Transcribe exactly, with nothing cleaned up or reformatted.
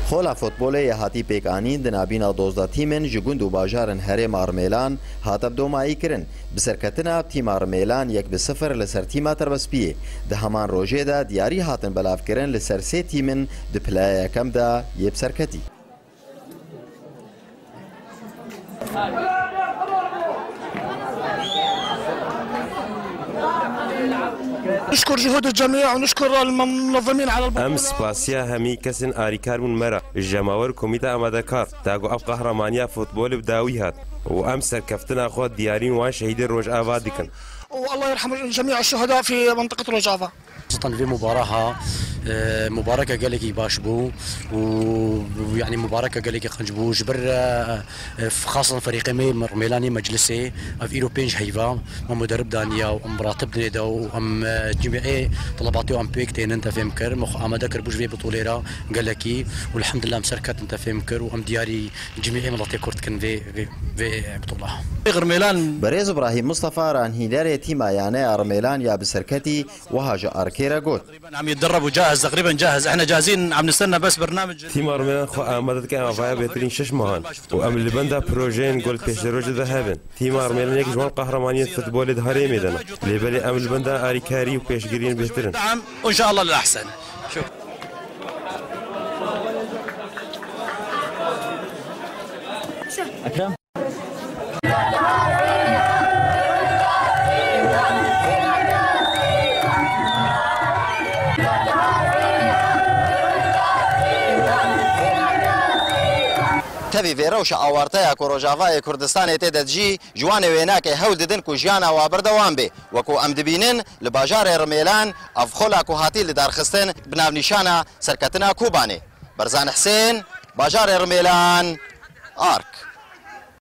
Xola futbolê ya hatî pêkanîn di nabîna dozdeh tîmên ji gund û bajarên herêma Rimêlan hate bi domayî kirin. Bi serketina tîma Rimêlan yek bi sifir li ser tîma Terbespiyê. Di heman rojê de diyarî hatin belavkirin li ser sê tîmin di pileya yekem de yê bi serketî. نشكر جهود الجميع ونشكر المنظمين على البطولة. Em spasiya hemî kesên arîkar bûn me re, jemawer û komîta amadekar, ta ku ev qehramaniya futbolê bi dawî hat û em serkeftina xwe diyarîn wan şehîdê Rojava dikin. والله يرحم جميع الشهداء في منطقة روجافا. Xaseten vê mubaraha, e, mubareke gelekî baş bû û, û, yanî mubareke gelekî qenc bû. Ji ber, e, e, xaseten ferîqê me Rmêlanê Meclisê, ev îro pênc heyva me muderib daniya û em ratib dinê de û em, e, cimîê telebatê û em pêk tênin te fêm kir. Me xwe amade kir bû ji vê bitolê re gelekî û elhamdulillah em serketin te fêm kir û em diyarî cimîê miletê Kurd dikin vê, vê, vê bitola. Rmêlan. Berêz Îbrahîm Mistefa ranhînerê tîma yaneya Rmêlan ya bi serketî wiha ji Arkê re got. عم يتدرب وجاهز، تقريبًا جاهز، احنا جاهزين، عم نستنى بس برنامج. Tîma Rmêlan xwe amade dike, em avaya bêtirîn şeş mehan û em li benda projeyên ku li pêşerojê de hebin. Tîma Rmêlan yek ji wan qehremaniyên futbolê di herêmê de ne. Lê belê em li benda arîkarî û pêşgiriyên bêhtir in. دعم، وإن شاء الله للأحسن. شكرًا. Tevî vê rewşa awarteya ku Rojavayê Kurdistanê tê de dijî, ji wanê wênakê hewl didin ku jiyana wa berdewam bê. Wekû em dibînin, li bajarê Rimêlan ev xola ku hatî lidarxistin bi navnîşana Serketina Kobanê. Berzan Hisên, bajarê Rimêlan, Ark.